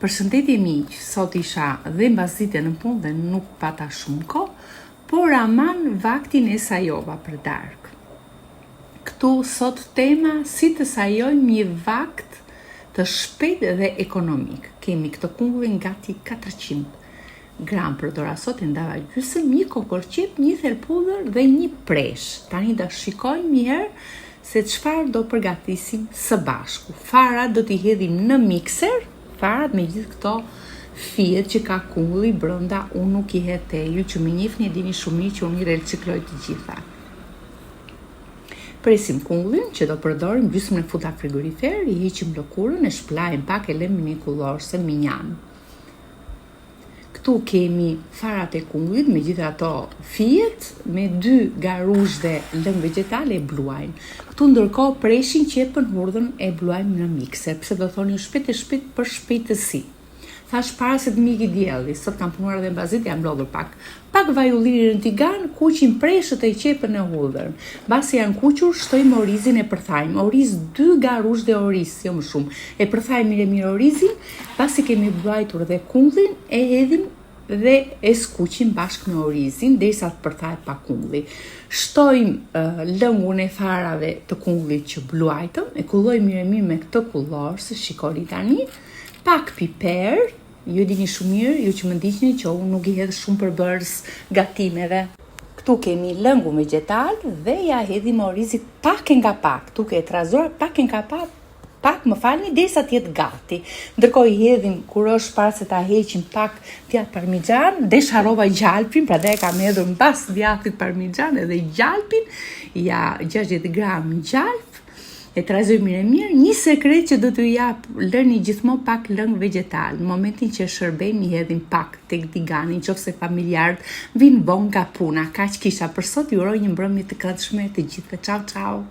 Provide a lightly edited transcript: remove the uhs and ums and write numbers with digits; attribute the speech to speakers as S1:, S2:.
S1: Përshëndetje miq, sot isha dhe mbasdite në punë dhe nuk pata shumë kohë, por aman vaktin e sajova për darkë. Këtu sot tema si të sajojmë një vakt të shpejtë dhe ekonomik. Kemi këtë kungullin gati 400 gram përdora sot e ndava gjysëm, një kokërr qepë, një thelë hudhër dhe një presh. Tani do shikojmë një herë se çfarë do përgatisim së bashku. Farat do t'i hedhim në mikser, farat me gjithë këto fijet që ka kungulli brenda, unë nuk i hedh te ju që më njihni e dini shumë mirë që unë i recikloj të gjitha. Presim kungullin që do përdorim, gjysmën e futa frigorifer, i heqim lëkurën, e shplajmë pak e lëmë në kullorse mënjanë. Këtu kemi farat e kungullit me gjithë ato fijet, me dy garuzhde lëng vegjetal e bluajmë. Këtu ndërkohë preshin qepën hurdhën e bluajmë në mikser, pse do thoni shpejt e shpejt për shpejtësi. Thash para se të më iki dielli, sot kam punuar edhe mbasdite, jam lodhur pak. Pak vaj ulliri në tigan, kuqim preshët e qepën e hudhrën. Mbasi janë kuqur, shtojmë orizin e përthajmë. Oriz dy garuzhde oriz, jo më shumë. E përthajmë mirë e mirë orizin, Pasi kemi bluajtur dhe kungullin, e hedhim dhe e skuqim bashkë me orizin derisa të përthahet pak kungulli. Shtojmë uh, lëngun e farave të kungullit që bluajtëm, e kullojmë mirë e mirë me këtë kullorëse, shikoni tani, pak piper, ju e dini shumë mirë, ju që më ndiqni që unë nuk i hedh shumë përbërës gatimeve. Këtu kemi lëngun vegjetal dhe ja hedhim orizit pak e nga pak, duke e trazuar pak e nga pak Pak, më falni, derisa të jetë gati. Ndërkohë i hedhim kur është para se ta heqim pak djath parmixhan, desh harrova gjalpin, prandaj e kam hedhur mbas djathit parmixhan edhe gjalpin, ja 60 gram gjalp. E trazoj mirë e mirë. Një sekret që do t'ju jap, lëni gjithmonë pak lëng vegjetal. Në momentin që e shërbejmë i hedhim pak tek tigani, nëse familjarët vijnë vonë nga puna. Kaq kisha për sot, ju uroj një mbrëmje të këndshme të gjithëve. Ciao ciao.